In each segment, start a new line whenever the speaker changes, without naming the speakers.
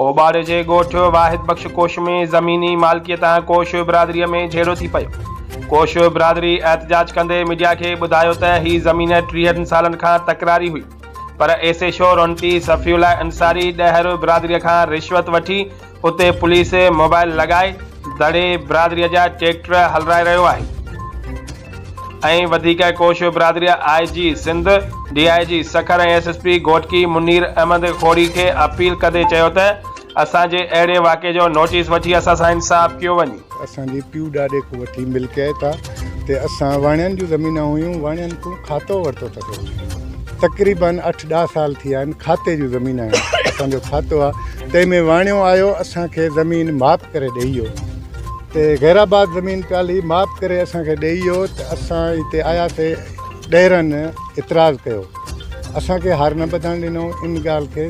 اوٻاڙي جي ڳوٺ واحد بخش ڪوش ۾ زميني مالڪيء تان ڪوش برادريء ۾ جهيڙو ٿي پيو. ڪوش برادري احتجاج ڪندي ميڊيا کي ٻڌايو ته هي زمين ٽيهن سالن کان تڪراري هئي پر ايس ايڇ او رونٽي Safiullah Ansari Dahar برادريء کان رشوت وٺي اتي پوليس موبائل لڳائي دڙي برادريء جا ٽريڪٽر هلرائي رهيو آهي ۽ وڌيڪ ڪوش برادريء I G Sindh, D I G Sukkur ۽ S S P Ghotki Munir Ahmed Khoro کي اپيل ڪندي چيو ته اسان جي اهڙي واقعي جو نوٽيس وٺي اسان سان انصاف ڪيو وڃي.
اسان جي پيء ڏاڏي کان وٺي ملڪيت آ تي اسان واڻين جون زمينان هيون واڻين کان کاتو ورتو ٿس تقريبن اٺ ڏاهه سال ٿي ويا آهن کاتي جون زمينان آهن اسان جو کاتو آ تنهن ۾ واڻيو آيو اسان کي زمين ماپ ڪري ڏئي ويو تي غير آباد زمين پيالي ماپ ڪري اسان کي ڏئي ويو ته اسان هتي آياسي ڏهرن اعتراض ڪيو اسان کي هار نه ٻڌڻ ڏنو ان ڳالهه کي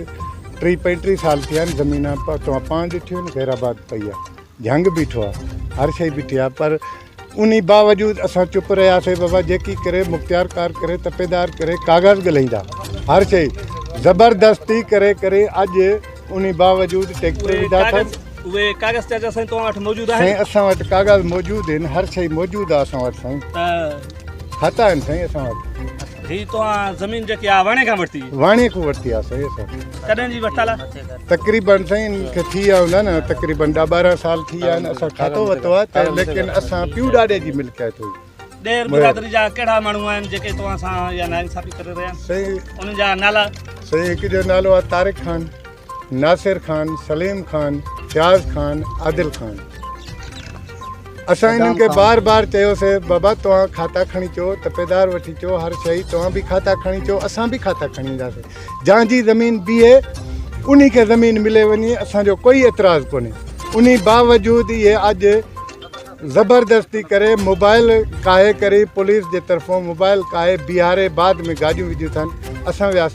ٽي پنجٽيهه سال ٿيا آهن زمين توهان پاڻ ڏٺيون آهن غير آباد پئي آهي جهنگ بيٺو آهي هر شيء بيٺي آهي پر انهي باوجود اسان چپ رهياسي بابا جيڪي ڪري مختيار ڪار ڪري تپيدار ڪري ڪاغذ ڳلهائيندا هر شيء زبردستي ڪري ڪري اڄ انهي باوجود ٽيڪٽر وڌا اٿن.
اهي ڪاغذ چاچا سائين توهان وٽ موجود آهن؟
سائين اسان وٽ ڪاغذ موجود آهن هر شيء موجود آهي اسان وٽ سائين.
ته
کاتا آهن سائين اسان وٽ.
هي توهان زمين جيڪي آ واڻي کان ورتي؟
واڻي کان ورتي آ سائين اسان.
ڪڏهن جي ورتل آ؟
تقريبن سائين ان کي ٿي ويا هوندا نه تقريبن ڏهه 12 سال ٿي ويا آهن اسان کاتو ورتو آ ته ليڪن اسان پيء ڏاڏي جي ملڪيت هئي.
ڏير برادري جا ڪهڙا ماڻهو آهن جيڪي توهان سان اها ناانصافي ڪري رهيا آهن؟
سائين
انهن جا نالا؟
سائين هڪ جو نالو آ طارق خان. ناصر خان، سليم خان، فياض خان، عادل خان. اسان انهن کي بار بار چيوسي بابا توهان کاتا کڻي چو تپيدار وٺي چو هر شئي توهان به کاتا کڻي چو اسان به کاتا کڻي اينداسي جان جي زمين بيهي انهي کي زمين ملي وڃي اسان جو ڪوئي اعتراض ڪونهي انهي باوجود اهي اڄ زبردستي ڪري موبائل ڪاهي ڪري پوليس جي طرفون موبائل ڪاهي بيهاري بعد ۾ گاڏيون وڌيون اٿن اسان وياسي.